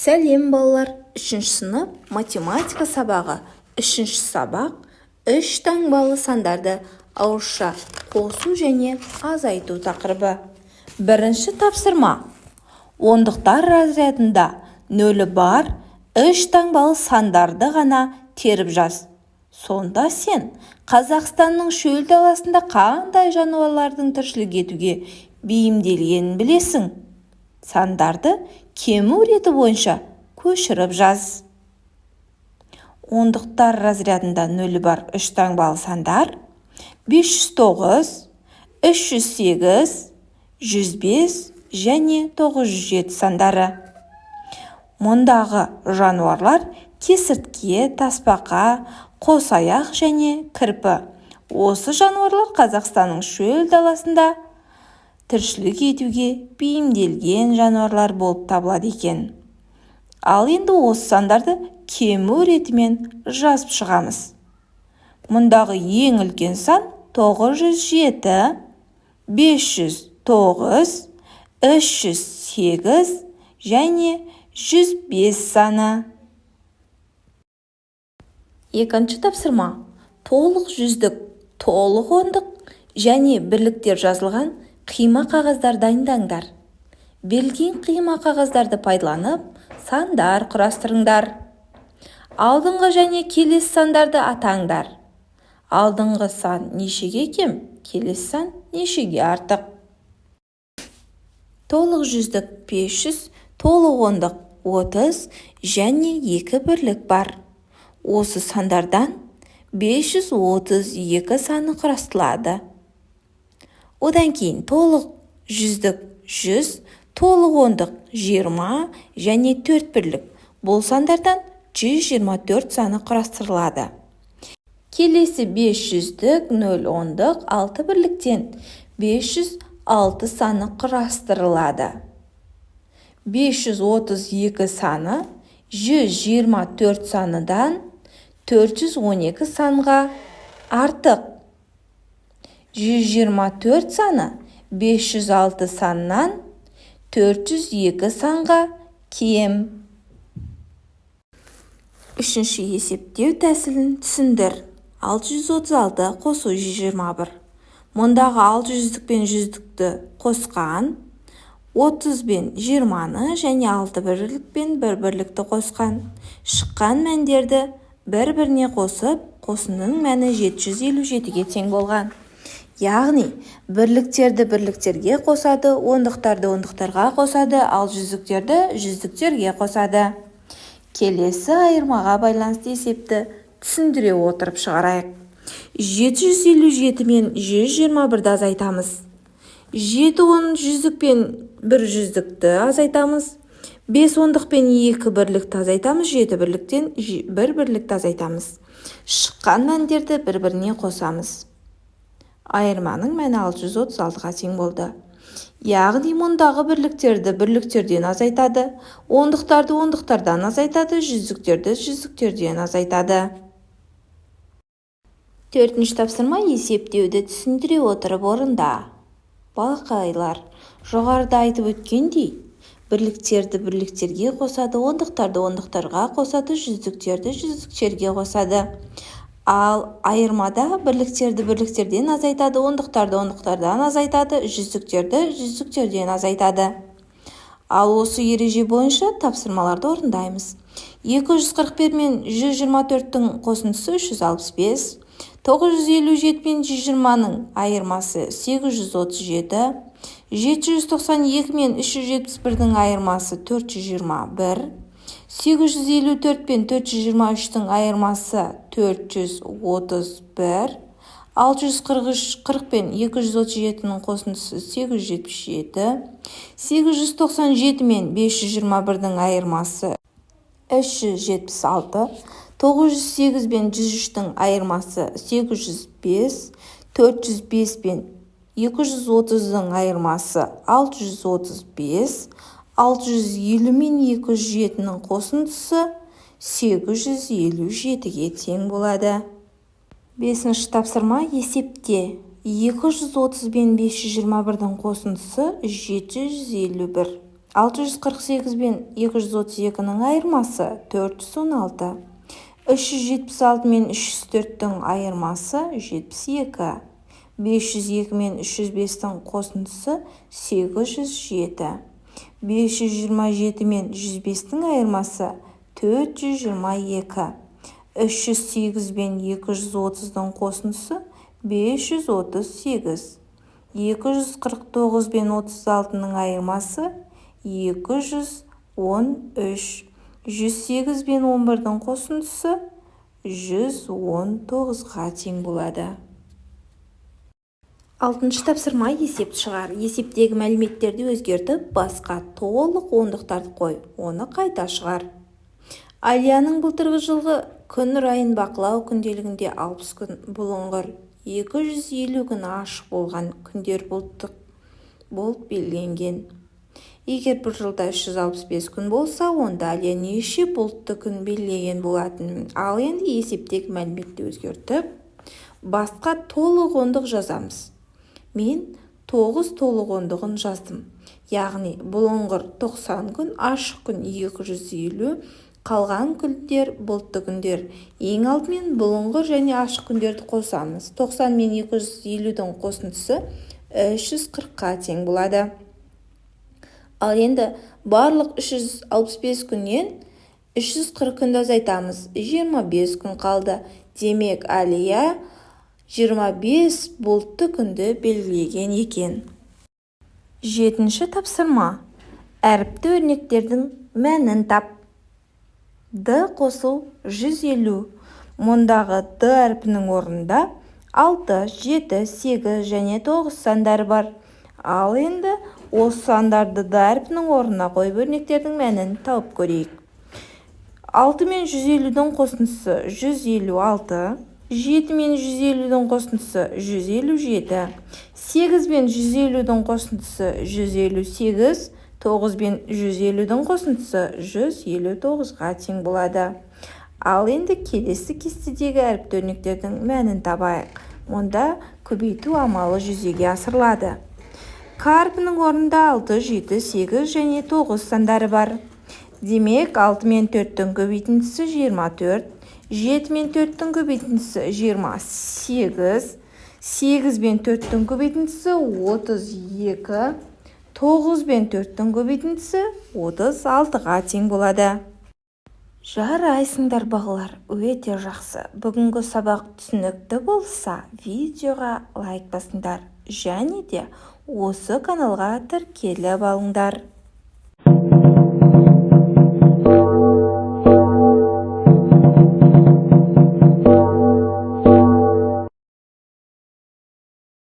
Сәлем, балалар! Үшінші сынып, математика сабағы. Үшінші сабақ: үш таңбалы сандарды ауызша қосу және азайту тақырыбы. Бірінші тапсырма. Ондықтар разрядында нөлі бар үш таңбалы сандарды ғана теріп жаз. Сонда сен Қазақстанның шөл даласында қандай жануарлардың тіршілік етуге бейімделгенін білесің. Сандарды кему реті бойынша көшіріп жаз. Ондықтар разрядында нөлі бар үш таңбалы сандар: 509, 308, 105 және 907 сандары. Мұндағы жануарлар: кесіртке, тасбақа, қосаяқ және кірпі. Осы жануарлар Қазақстанның шөл даласында тіршілік етуге бейімделген жануарлар болып табылады екен. Ал енді осы сандарды кему ретімен жазып шығамыз. Мұндағы ең үлкен сан 907, 509, 308 және 105 саны. Екінші тапсырма. Толық жүздік, толық ондық және бірліктер жазылған қима қағаздар дайындаңдар. Берілген қима қағаздарды пайдаланып, сандар құрастырыңдар. Алдыңғы және келесі сандарды атаңдар. Алдыңғы сан нешеге кем, келесі сан нешеге артық? Толық жүздік 500, толық ондық 30 және 2 бірлік бар. Осы сандардан 532 саны құрастырылады. Одан кейін толық жүздік 100, толық ондық 20 және 4 бірлік. Бұл сандардан 124 саны құрастырылады. Келесі 5 жүздік, 0 ондық, 6 бірліктен 506 саны құрастырылады. 532 саны 124 саныдан 412 санға артық. 124 саны 506 саннан 402 санға кем. Үшінші есептеу тәсілін түсіндір. 636 қосу 121. Мұндағы 600-дік пен жүздікті қосқан, 30 бен 20-ны және 6 бірлік пен 1 бірлікті қосқан. Шыққан мәндерді бір-біріне қосып, қосындының мәні 757-ге тең болған. Яғни, бірліктерді бірліктерге қосады, ондықтарды ондықтарға қосады, ал жүздіктерді жүздіктерге қосады. Келесі айырмаға байланысты есепті түсіндіре отырып шығарайық. 757 мен 121-ді азайтамыз. 7 он жүздік пен 1 жүздікті азайтамыз. 5 ондық пен 2 бірлікті азайтамыз, 7 бірліктен 1 бірлікті азайтамыз. Шыққан мәндерді бір-біріне қосамыз. Айырманың мәні 636-ға тең болды. Яғни мұндағы бірліктерді бірліктерден азайтады, ондықтарды ондықтардан азайтады, жүздіктерді жүздіктерден азайтады. Төртінші тапсырма. Есептеуді түсіндіре отырып орында. Балақайлар, жоғарыда айтып өткендей, бірліктерді бірліктерге қосады, ондықтарды ондықтарға қосады, жүздіктерді жүздіктерге қосады. Ал айырмада бірліктерді бірліктерден азайтады, ондықтарды ондықтардан азайтады, жүздіктерді жүздіктерден азайтады. Ал осы ереже бойынша тапсырмаларды орындаймыз. 241 мен 124-тің қосындысы 365, 957 мен 120-ның айырмасы 837, 792 мен 371-дің айырмасы 421, 854 пен 423-тің айырмасы 431, 643 40 пен 237-нің қосындысы 877, 897 мен 521-дің айырмасы 376, 908 пен 103-тің айырмасы 805, 405 пен 230-дың айырмасы 635, 650 мен 207-нің қосындысы 857-ге тең болады. Бесінші тапсырма. Есепте. 230 бен 521-дің қосындысы 751. 648 пен 232-нің айырмасы 416. 376 мен 304-тің айырмасы 72. 502 мен 305-тің қосындысы 807. 527 мен 105-тің айырмасы 422. 308 пен 230-дың қосындысы 538. 249 пен 36-ның айырмасы 213. 108 пен 11-дің қосындысы 119-ға тең болады. Алтыншы тапсырма: есеп шығар. Есептегі мәліметтерді өзгертіп, басқа толық ондықтарды қой, оны қайта шығар. Алияның былтырғы жылғы күн райын бақылау күнделігінде 60 күн бұлыңғыр, 250 күн ашық болған күндер бұлтты болып белгіленген. Егер бір жылда 365 күн болса, онда Алия неше бұлтты күн белгілеген болатын? Ал енді есептегі мәліметті өзгертіп, басқа толық ондық жазамыз. Мен 9 толық ондығын жаздым. Яғни бұлыңғыр 90 күн, ашық күн 250, қалған күндер бұлтты күндер. Ең алдымен бұлыңғыр және ашық күндерді қосамыз. 90 мен 250-дің қосындысы 340-қа тең болады. Ал енді барлық 365 күннен 340 күнді азайтамыз. 25 күн қалды. Демек, Алия 25 бұлтты күнді белгілеген екен. Жетінші тапсырма. Әріпті өрнектердің мәнін тап. Д қосу 150. Мұндағы Д әрпінің орнында 6, 7, 8 және 9 сандары бар. Ал енді осы сандарды Д әрпінің орнына қойып, өрнектердің мәнін тауып көрейік. 6 мен 150-дің қосындысы 156, 7 мен 150-дің қосындысы 157, 8 мен 150-дің қосындысы 158, 9 бен 150-дің қосындысы 159-ға тең болады. Ал енді келесі кестедегі әріпті өрнектердің мәнін табайық. Мұнда көбейту амалы жүзеге асырылады. К әрпінің орнында 6, 7, 8 және 9 сандары бар. Демек, 6 мен 4-тің көбейтіндісі 24, 7 мен 4-тің көбейтіндісі 28, 8 бен 4-тің көбейтіндісі 32, 9 бен 4-тің көбейтіндісі 36-ға тең болады. Жарайсыңдар, балалар, өте жақсы. Бүгінгі сабақ түсінікті болса, видеоға лайк басыңдар және де осы каналға тіркеліп алыңдар.